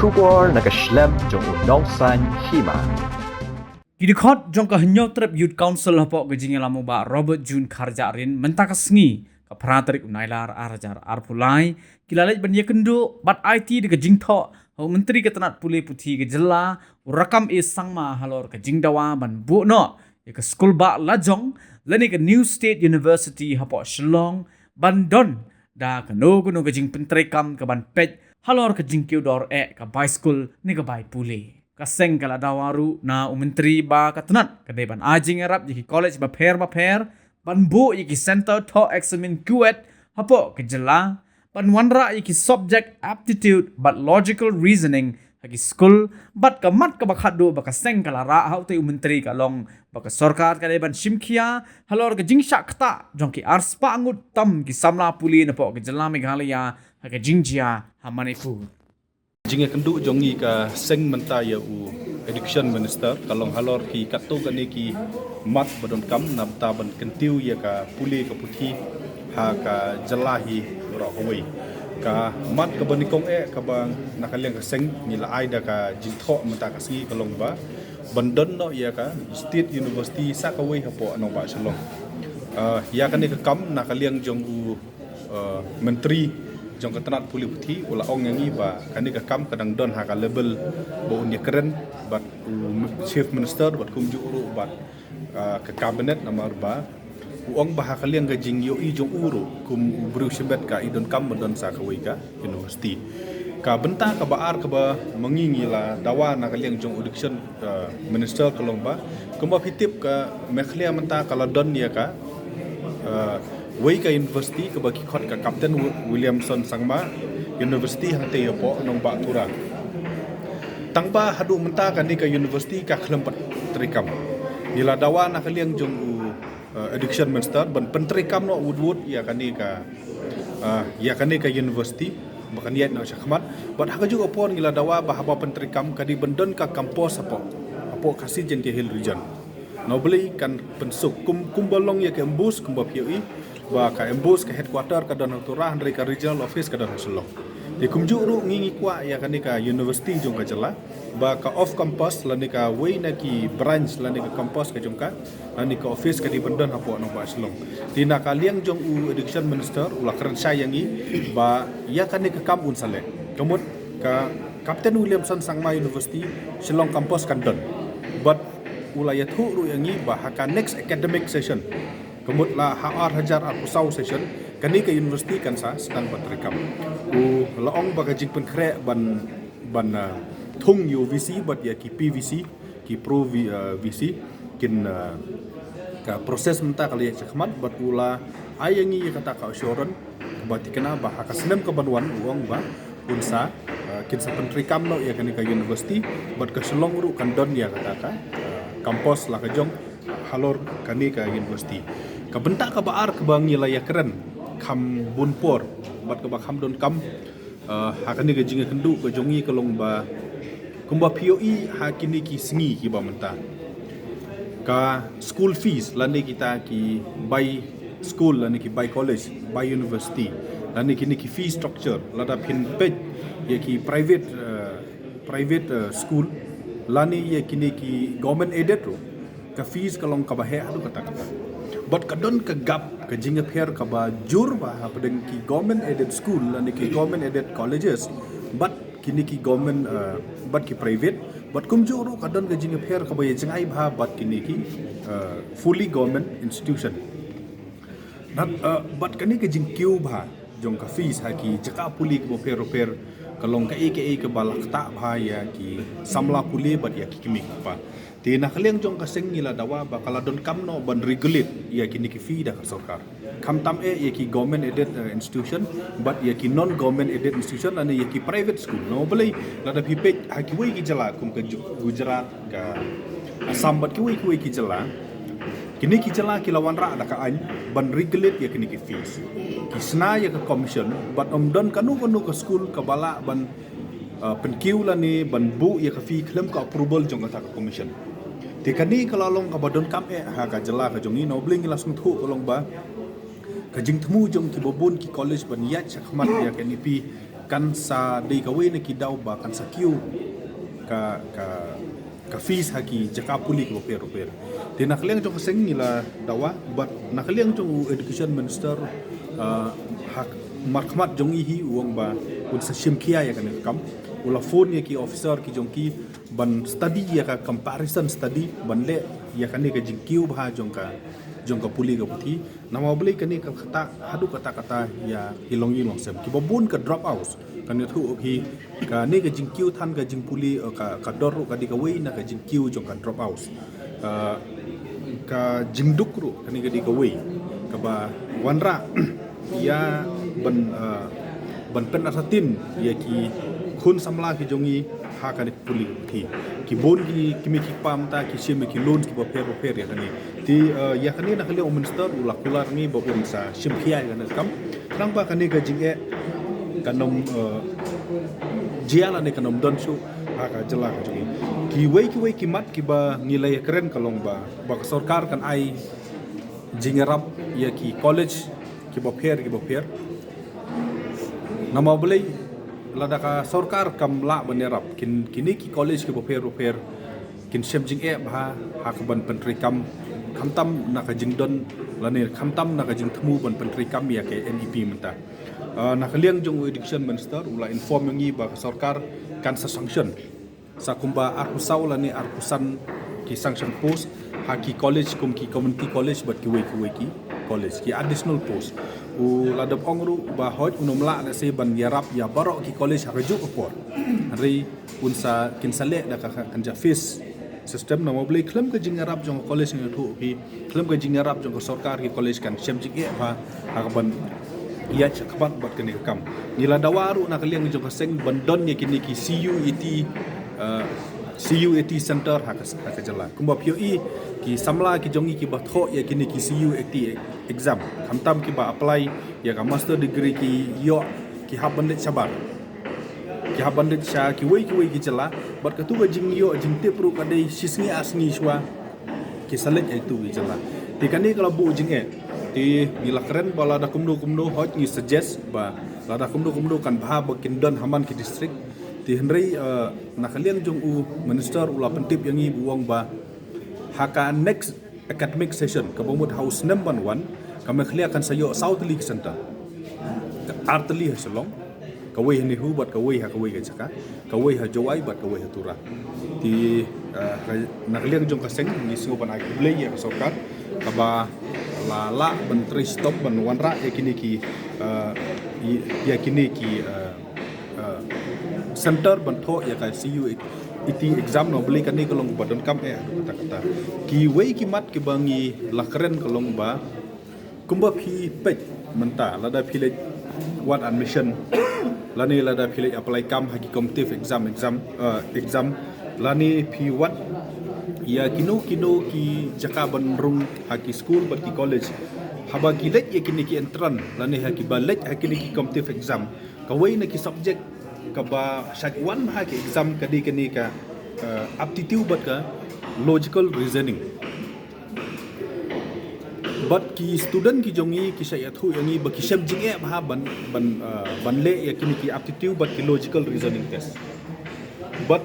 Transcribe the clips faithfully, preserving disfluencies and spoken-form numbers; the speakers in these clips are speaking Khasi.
Khubor na ka shlem jong u nongsaiñ hima. Ki dkhot jong ka Hynñiewtrep Youth Council hapoh ka jingïalam u Bah Robert June Kharjahrin mynta ka sngi ka phra tarik u Nailar ar hajar arphew lai ki la leit ban ïakynduh bad aiti da ka jingthoh ha u Myntri ka tnat pule puthi ka jylla u Rakkam A Sangma halor ka jingdawa ban buh noh ïa ka skul bah lajong lane ka New State University hapoh Shillong ban don da kano kano ka jingpyntreikam ka ban peit halor ka jingkiew dor eh ka bai skul ne ka bai pule. Ka seng ka la dawa ruh na u Myntri ba ka tnat ka dei ban ai jingïarap ïa ki college bapher bapher ban buh ïa ki center thoh examin KUET hapoh ka jylla, ban wanrah ïa ki subject aptitude bad logical reasoning ha ki skul, bad ka mat ka ba khatduh ba ka seng ka la rah ha utei u Myntri ka long ba ka sorkar ka dei ban shim khia halor ka jingshah ktah jong ki arspah ngut tam ki samla pule napoh ka jylla Meghalaya ha ka jingjia ha Manipur. Jingïakynduh jong ngi ka seng mynta ïa u Education Minister ka long halor ki katto katne ki mat ba donkam na bynta ban kyntiew ïa ka pule ka puthi ha ka jylla hi baroh kawei. Ka mat ka ba nyngkong eh ka ba na ka liang ka seng ngi la ai da ka jingthoh mynta ka sngi ka long ba ban don noh ïa ka State University sa kawei hapoh nongbah Shillong. Ah, ïa kane ka kam na ka liang jong u uh, Myntri jong ka tnat pule puthi u la ong ïa ngi ba kane ka kam ka dang don ha ka level ba un ïakren bad u Chief Minister bad kumjuh ruh bad uh, ka cabinet namar ba u ong ba ha ka liang ka jingïohi jong u ruh kum u briew shimet ka i donkam ba don sa kawei ka university. Ka bynta ka ba ar ka ba ma ngi ngi la dawa na ka liang jong u Education uh, Minister ka long ba kumba phi tip ka Meghalaya mynta ka la don ïa ka uh, wei ka university ka ba ki khot ka Captain Wi- Williamson Sangma University hangtei hapoh nongbah Tura. Tang ba haduh mynta kane ka university ka khlem pat treikam. Ngi la dawa na ka liang jong u uh, Education Minister ban pyntreikam noh wut wut ïa kane ka uh, ïa kane ka university ba kan ïaid noh shakhmat. Bad ha kajuh ka por ngi la dawa ba haba pyntreikam ka dei ban don ka campus hapoh hapoh Khasi Jaintia Hills Region. Na u Blei kan pynsuk kum kumba long ïa ka MBOSE kumba phi ïohi ba ka MBOSE ka headquarter ka don ha Tura hynrei ka regional office ka don ha Shillong. Te kumjuh ruh ngi ngi kwah ïa kane ka university jong ka jylla ba ka off campus lane ka wei na ki branch lane ka campus ka jong ka lane ka office ka dei ban don hapoh nongbah Shillong. Te na ka liang jong u Education Minister u la kren shai ïa ngi ba ïa kane ka kam un sa leh. Ka mut ka Captain Williamson Sangma University Shillong campus kan don. Bad u la ïathuh ruh ïa ngi ba ha ka next academic session ka mut la ha ar hajar arphew saw session kane ka university kan sa sdang ban treikam. U la ong ba ka jingpynkhreh ban ban uh, thung ïa u VC bad ïa ki PVC ki pro V- uh, VC kin uh, ka process mynta ka la ïaid shakhmat bad u la ai ïa ngi ïa kata ka assurance kaba thikna ba ha ka snem ka ban wan u ong ba un sa uh, kin sa pyntreikam noh ïa kane ka university bad ka Shillong ruh kan don ïa kata ka uh, campus la ka jong halor kane ka university. Ka bynta kaba ar kaba ngi la ïakren kham bun por bad kaba kham donkam uh, ha kane ka jingïakynduh ka jong ngi ka long ba kumba phi ïohi ha kine ki sngi kiba mynta ka school fees lane kita ki bai school lane ki bai college bai university lane kine ki fee structure lada phin peit ïa ki private uh, private uh, school lane ïa kine ki government aided ruh ka fees ka long kaba heh haduh katta katta. Bad ka don ka gap ka jingïapher kaba jur ba hapdeng ki government aided school lane ki government aided colleges bad kine ki government uh, bad ki private bad kumjuh ruh ka don ka jingïapher kaba ïa jngai bha bad kine ki uh, fully government institution. Bad uh, bad kane ka jingkiew bha jong ka fees ha ki jaka pule kaba pher bapher ka long kaei kaei kaba la ktah bha ïa ki samla pule bad ïa ki kmie ki kpa. Te na ka liang jong ka seng ngi la dawa ba ka la donkam noh ban regulate ïa kine ki fee da ka sorkar. Khamtam eh ïa ki government aided uh, institution bad ïa ki non government aided institution lane ïa ki private school. Na u Blei lada phi peit ha kiwei ki jylla kum ka Ju- Gujarat ka Assam bad kiwei kiwei ki jylla. Kine ki jylla ki la wanrah da ka aiñ ban regulate ïa kine ki fees. Ki sna ïa ka commission bad ym don kano kano ka skul kaba lah ban uh, pynkiew lane ban buh ïa ka fee khlem ka approval jong kata ka commission. Te kane ka la long kaba donkam eh ha ka jylla ka jong ngi. Na u Blei ngi la sngewthuh ka long ba ka jingthmu jong kiba bun ki college ban ïaid shakhmat ïa ka NEP kan sa dei kawei na ki daw ba kan sa kiew ka, ka, ka fees ha ki jaka pule kiba pher bapher. Te na ka liang jong ka seng ngi la dawa, bad na ka liang jong u education minister, ah, ha markhmat jong i hi u ong ba un sa shim khia ïa kane ka kam. U la phone ïa ki officer ki jong ki ban study ïa ka comparison study ban leh ïa kane ka jingkiew bha jong ka, jong ka pule ka puthi. Namar balei kane ka kata, haduh katta katta ïa ki longïing longsem kiba bun ka drop out. Kan ïathuh hi kane ka jingkiew than ka jingpule, eh, ka, ka dor ruh ka dei kawei na ka jingkiew jong ka drop out. Eh, ka jingduk ruh kane ka dei kawei kaba wanrah ïa ban, eh, ban pynartatien ïa ki khun samla ki jong i ha kane pule ka puthi. Ki bun ki, ki mei ki pa mynta ki shim ïa ki loans kiba pher bapher ïa kane. Te, eh, ïa kane na ka liang u minister u la kular ngi ba un sa shim khia ïa kane ka kam. Khnang ba kane ka jingeh kan ym, eh, jia lane kan ym don shuh ha ka jylla ka jong ngi. Kiwei kiwei ki mat kiba ngi la ïakren ka long ba, ba ka sorkar kan ai jingïarap ïa ki college kiba pher kiba pher. Namar balei, lada ka sorkar kam lah ban ïarap, kin, kine ki college kiba pher bapher kin shem jingeh bha ha ka ban pyntreikam, khamtam na ka jingdon lane khamtam na ka jingthmu ban pyntreikam ïa ka N E P mynta. Ah, na ka liang jong u education minister u la inform ïa ngi ba ka sorkar kan sa sanction sa kumba arphew saw lane arphew san ki sanction post ha ki college kum ki community college bad kiwei kiwei ki college ki additional post. U la dep ong ruh ba hooid un ym lah lehse ban ïarap ïa baroh ki college ha kajuh ka por. Hynrei un sa, kin sa leh da ka, ka, kan ja phase system. Namar balei khlem ka jingïarap jong ka college ngi ïathuh hi, khlem ka jingïarap jong ka sorkar ki college kan shem jingeh bha ha ka ban ïaid shakhmat bad kane ka kam. Ngi la dawa ruh na ka liang jong ka seng ban don ïa kine ki C U E T, eh, C U E T center ha ka, ha ka jylla. Kumba phi ïohi ki samla ki jong ngi kiba thoh ïa kine ki C U E T exam, khamtam kiba apply ïa ka master degree ki ïoh ki hap ban leit shabar, ki hap ban leit sha kiwei kiwei ki jylla. Bad katu ka jingïoh jingtip ruh ka dei shisngi ar sngi shuwa ki sa leit ïa itu ki jylla. Te kane ka la buh jingeh. Te ngi la kren ba lada kumno kumno, hooid ngi suggest ba lada kumno kumno kan bha ba kin don ha man ki district. Te hynrei, eh, na ka liang jong u minister u la pyntip ïa ngi, u ong ba ha ka next academic session kaba mut ha u snem ban wan, ka Meghalaya kan sa ïoh saw tylli ki center. Ar tylli ha Shillong, kawei ha NEHU bad kawei ha kawei ka jaka, kawei ha Jowai bad kawei ha Tura. Te, eh, ka, na ka liang jong ka seng ngi sngew ban ai khublei ïa ka sorkar kaba la lah ban trei shitom ban wanrah ïa kine ki, eh, ïa kine ki, eh, eh, center ban thoh ïa ka C U E T exam. Namar balei kane ka long ba donkam eh haduh katta katta. Kiwei ki mat kiba ngi la kren ka long ba kumba phi peit mynta, lada phi leit wad admission lane lada phi leit apply kam ha ki competitive exam, exam, eh, exam, lane phi wad ïa kino kino ki jaka ban rung ha ki school bad ki college, haba ki leit ïa kine ki entrance lane ha kiba leit ha kine ki competitive exam, kawei na ki subject kaba shait wan ha ki exam ka dei kane ka, eh, aptitude bad ka logical reasoning. Bad ki student ki jong ngi ki shait ïathuh ïa ngi ba ki shem jingeh bha ban, ban, eh, ban leh ïa kine ki aptitude bad ki logical reasoning test. Bad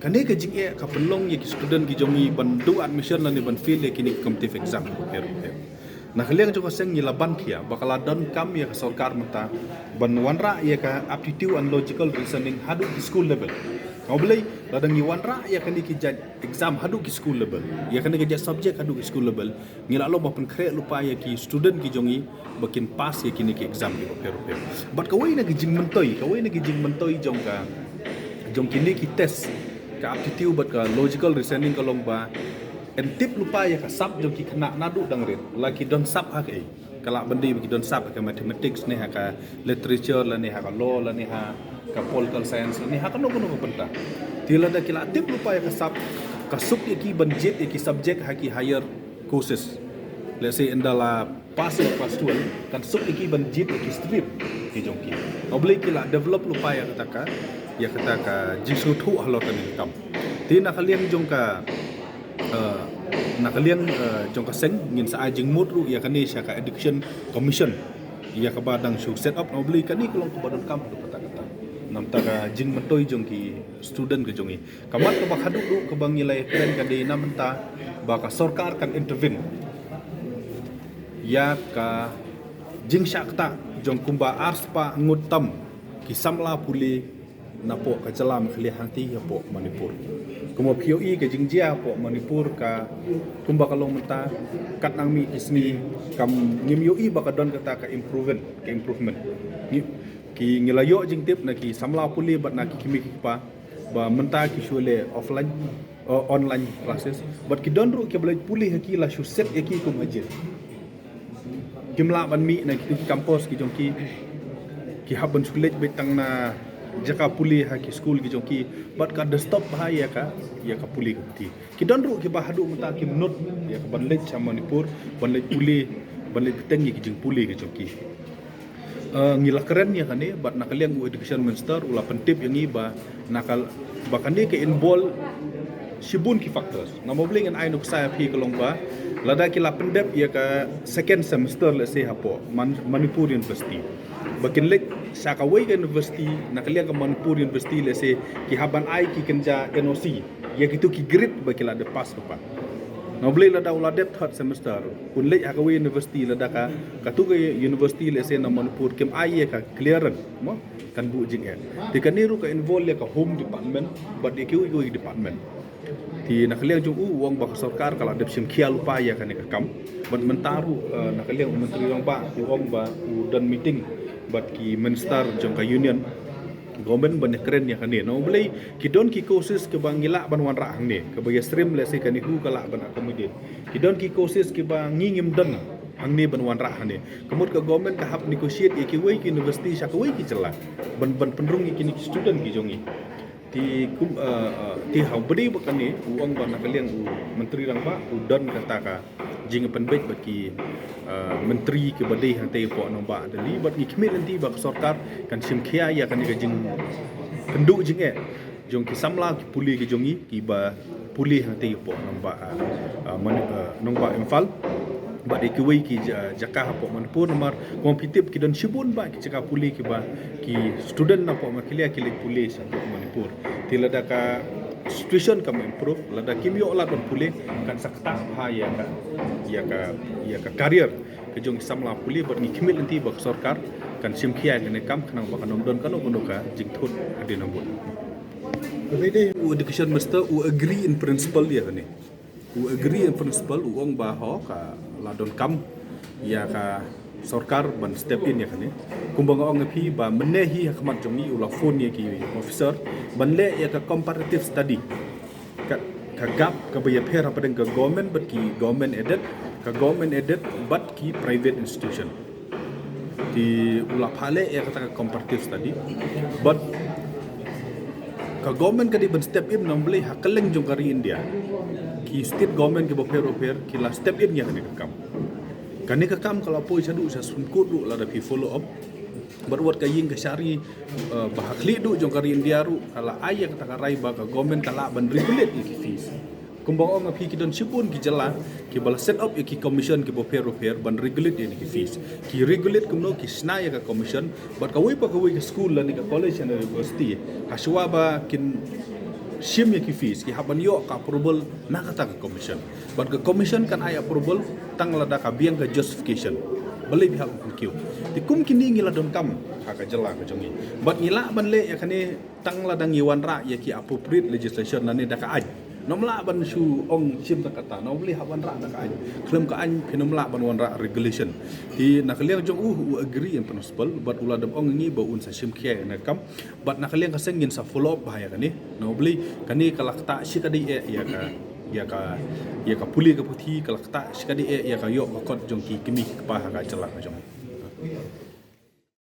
kane ka jingeh ka pynlong ïa ki student ki jong ngi ban duh admission lane ban fail ïa kine ki competitive exam. Na ka liang jong ka seng ngi la ban khia ba ka la donkam ïa ka sorkar mynta ban wanrah ïa ka aptitude and logical reasoning haduh ki school level. Namar balei, lada ngi wanrah ïa kane ki jait exam haduh ki school level, ïa kane ka jait subject haduh ki school level, ngi lah long ba pynkhreh lypa ïa ki student ki jong ngi ba kin pass ïa kine ki exam kiba pher bapher. Bad kawei na ki jingmyntoi, kawei na ki jingmyntoi jong ka, jong kine ki test, ka aptitude bad ka logical reasoning ka long ba yn tip lypa ïa ka sap jong ki khynnah naduh dang rit, la ki don sap ha kaei. Ka lah ban dei ba ki don sap ha ka mathematics ne ha ka literature lane ha ka law lane ha ka political science lane ha kano kano ka bynta. Te lada ki la tip lypa ïa ka sap, ka suk ïa ki ban jied ïa ki subject ha ki higher courses. Let's say ynda la pass ïa class twelve, kan suk ïa ki ban jied ïa ki stream ki jong ki. Namar balei, ki la develop lypa ïa kata ka, ïa kata ka jingsngewthuh halor kane ka kam. Te na ka liang jong ka, eh, na ka liang, eh, jong ka seng ngin sa ai jingmut ruh ïa kane sha ka Education Commission. ïa kaba dang shu set up, namar balei kane ka long kaba donkam haduh katta katta. Namar ka jingmyntoi jong ki student ka jong ngi. Ka mat kaba haduh duh kaba ngi la ïakren ka dei namar ba ka sorkar kan intervene ïa ka jingshah ktah jong kumba arspah ngut tam ki samla pule napoh ka jylla Meghalaya hangtei hapoh Manipur. Kumba phi ïohi ka jingjia hapoh Manipur ka kumba ka long mynta, kat nang mih ki sngi kam ngim ïohi ba ka don kata ka improvement, ka improvement. Ngi, ki ngi la ïoh jingtip na ki samla pule bad na ki kmie ki kpa ba mynta ki shu leh offline, uh, online classes. Bad ki don ruh kiba leit pule ha ki la shu set ïa ki kum ha jel. Kim lah ban mih na kitu ki campus ki jong ki, ki hap ban shu leit beit tang na jaka pule ha ki skul ki jong ki, bad ka da stop bha ïa ka, ïa ka pule ka puthi. Ki don ruh kiba haduh mynta kim nud ïa ka ban leit sha Manipur, ban leit pule, ban leit bteng ïa ki jingpule ki jong ki. Uh, ngi la kren ïa kane bad na ka liang u education minister u la pyntip ïa ngi ba na ka, ba kane ka involve shibun ki factors. Namar balei ngan ai nuksa ïa phi ka long ba lada ki la pyndep ïa ka second semester, let's say, hapoh Man-, Manipur University, ba kin leit sha kawei ka university, na ka liang ka Manipur University, let's say, ki hap ban ai ki kynja N O C ïa kitu ki grade ba ki la dep pass paper. Namar balei lada u la dep third semester un leit ha kawei university, lada ka, katu ka university, let's say, na Manipur kim ai ïa ka clearance, mo, kan buh jingeh. Te kane ruh ka involve ïa ka home department bad ïa kiwei kiwei department. Te na ka liang jong u, u ong ba ka sorkar ka la dep shim khia lypa ïa kane ka kam. Bad mynta ruh, eh, na ka liang u Myntri Rangbah u ong ba u don meeting bad ki minister jong ka union government ban ïakren ïa kane. Namar balei ki don ki courses kiba ngi lah ban wanrah hangne, kaba ïasyriem, let's say, ka NEHU ka lah ban accommodate. Ki don ki courses kiba ngi ngim don hangne ban wanrah hangne. Ka mut ka government ka hap negotiate ïa kiwei ki university sha kawei ki jylla ban, ban pynrung ïa kine ki student ki jong ngi. Te kum, eh, eh, te ha u ba dei ba kane, u ong ba na ka liang u Myntri Rangbah u don kata ka jingpynbeit bad ki, eh, myntri kiba dei hangtei hapoh nongbah Delhi, bad ngi khmih lynti ba ka sorkar kan shim khia ïa kane ka jingkynduh jingeh jong ki samla ki pule ki jong ngi kiba pule hangtei hapoh nongbah, eh, eh, Mani-, eh, nongbah Imphal bad ïa kiwei ki ja-, jaka hapoh Manipur. Namar kumba phi tip ki don shibun bha ki jaka pule kiba ki student napoh Meghalaya ki leit pule sha hapoh Manipur. Te lada ka situation kam improve, lada kim ïoh lad ban pule, kan sa ktah bha ïa ka, ïa ka, ïa ka career ka jong ki samla pule, bad ngi khmih lynti ba ka sorkar kan shim khia ïa kane ka kam khnang ba kan ym don kano kano ka jingthut hadien nabud. U education minister u agree in principle ïa kane. U agree in principle, u ong ba ho ka la donkam ïa ka sorkar ban step in ïa kane. Kumba nga ong ïa phi ba mynne hi ha khmat jong ngi u la phone ïa ki officer ban leh ïa ka comparative study. Ka, ka gap kaba ïapher hapdeng ka government bad ki government aided, ka government aided bad ki private institution. Te u la phah leh ïa kata ka comparative study. Bad ka government ka dei ban step in, namar balei ha kylleng jong ka ri India ki state government kiba pher bapher ki la step in ïa kane ka kam. Kane ka kam ka la poi shaduh sha Supreme Court ruh lada phi follow up. Bad wat ka ïing kashari, eh, ba ha khlieh duh jong ka ri India ruh ka la ai ïa kata ka rai ba ka government ka lah ban regulate ïa ki fees. Kumba ong ïa phi, ki don shibun ki jylla kiba la set up ïa ki commission kiba pher bapher ban regulate ïa ki fees. Ki regulate kumno, ki shna ïa ka commission, bad kawei pa kawei ka school lane ka college lane university, ha shuwa ba kin shim ïa ki fees, ki hap ban ïoh ka approval na kata ka commission. Bad ka commission kan ai approval tang lada ka biang ka justification. Balei phi hap ban kiew? Te kum kine ngi la donkam ha ka jylla ka jong ngi. Bad ngi lah ban leh ïa kane tang lada ngi wanrah ïa ki appropriate legislation lane da ka aiñ. Ngim lah ban shu ong shim da kata, ngim lah ban wanrah da ka aiñ. Khlem ka aiñ phin ym lah ban wanrah regulation. Te na ka liang jong u, u agree in principle, bad u la dep ong ïa ngi ba un sa shim khia ïa kane ka kam. Bad na ka liang ka seng ngin sa follow up bha ïa kane. Namar balei kane ka la ktah shikatdei eh ïa ka, ïa ka, ïa ka pule ka puthi, ka la ktah shikatdei eh ïa ka ïoh ka kot jong ki kmie ki kpa ha ka jylla ka jong ngi.